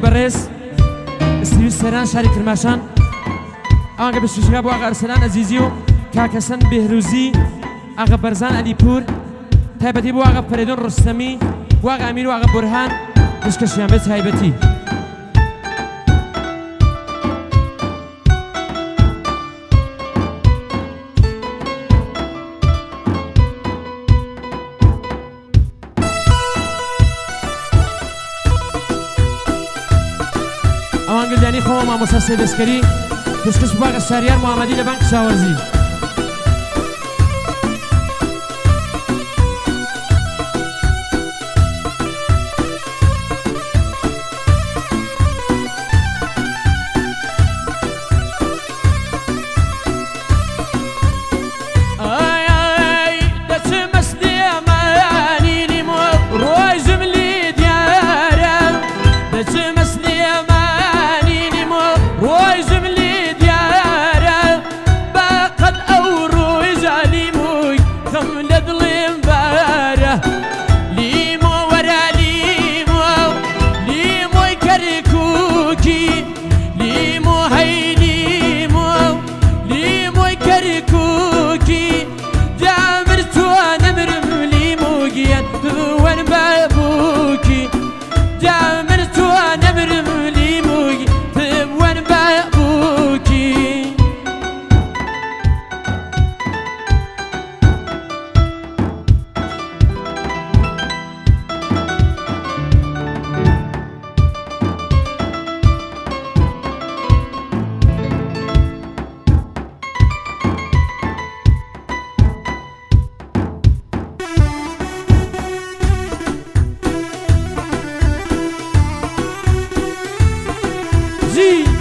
بەڕێز سریوی سەران شاری کرماشان. ئەوانگە پێشکەشکرا بۆ ئاغا ئەرسەلان ئەزیزی و کاک حەسەن بێهروزی، ئاغا بەرزان عەلیپوور، تایبەتی بۆ ئاغا فەرێدون ڕۆستەمی، بۆ ئاغا ئەمیر و ئاغا بورهان پێشکەشیان بێت تایبەتی. ئەوان گلدانی خۆمە مامۆستا سێدەسکەری پێشکەش باغە شاریار محەممەدی لە بانک کشاوەرزی. دەچمە سلێمانی لیمۆ ڕۆژم لی دیارە، دەچمە سلێمانی لیمۆ ڕۆژم لی دیارە، بەقەد ئەو ڕۆژە لیمۆی خەم لە دڵم بارە. لیمۆ وەرە لیمۆ، لیمۆی کەرکووکی، لیمۆ هەی لیمۆ، لیمۆی کەرکووکی، دامر تۆ نەمرم لیمۆ گیان دووەن بابووکی، دامر تۆ نەمرم لیمۆ دووەن بابووکی. زی.